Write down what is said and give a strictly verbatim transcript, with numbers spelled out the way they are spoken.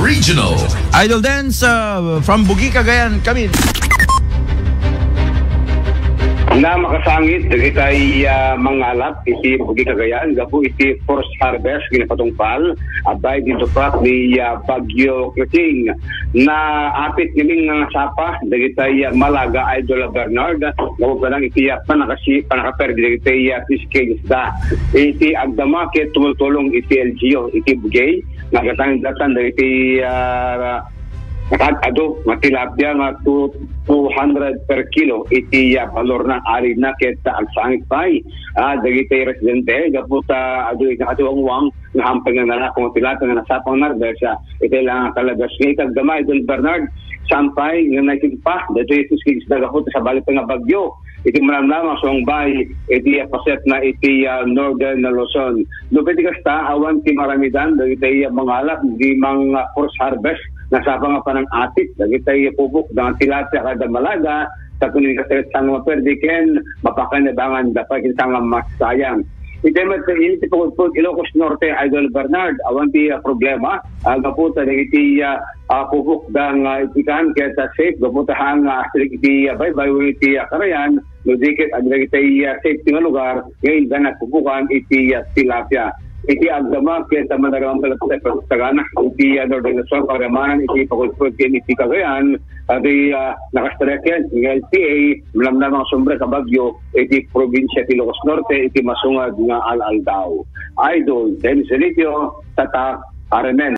Regional. Idol Dance, uh, from Bugi, Cagayan, kami. Na makasangit dagitay, ah, mangalap iti Bugi, Cagayan gapu iti forced harvest ginapatungpal, abay, iti tuprak ni, ah, Bagyo Krising. Naapit ngamin nga nasapa dagitay, ah, Malaga, Idol Bernard, gapu pa lang iti, ah, panakasi-, panakaperdi dagitay, ah, fish cage da. Iti agdama ket tumultulong iti L G U iti Bugi, nagatangdatan dagiti, ah, nakad-adu nga tilapia nga two, two hundred per kilo iti, ah, balor na. Ari na ket agsangit pay, ah, dagiti residente gapu ta adu iti nakatiwangwang nga hampay nga nalako nga tilapia nga nasapang narbes, ah, iti lang kalabas nga itagdama, Idol Bernard, sampay nga naisigpa dagiti fish cage da gapu ta sabali pay nga bagyo iti malamlamang sumangbay iti paset na iti, ah, Northern Luzon. No pwede kasta, awan ti maramidan dagiti mangalap di mga forced harvest, nasapa nga panang-atit dagiti pupok da nga tilapia kada Malaga, tapno iti kasaritsan nga maperdi ken mapakinabangan da pay ken saan nga masayang. Iti met iti pagudpod Ilocos Norte, Idol Bernard, awan ti, ah, problema, ah, gapu ta dagiti, ah, ah, pupok da nga ipikan ket, ah, safe gapu ta haan nga astirik iti, ah, baybay wenno iti, ah, karayan, no di ket adda dagiti, ah, safety nga lugar nga inda nagpupukan iti, ah, tilapia. Iti agdama ket, ah, manaraman pala ti pagtagana iti, ah, Northern Luzon, pagarimanan iti pagudpod ken iti Cagayan, iti, ah, nakaistorya ken nga L T A, malamlamang sumrek a bagyo iti probinsia ti Ilocos Norte iti masungad nga al-aldaw. Idol Dennis Zenicio, Tatak, R M N.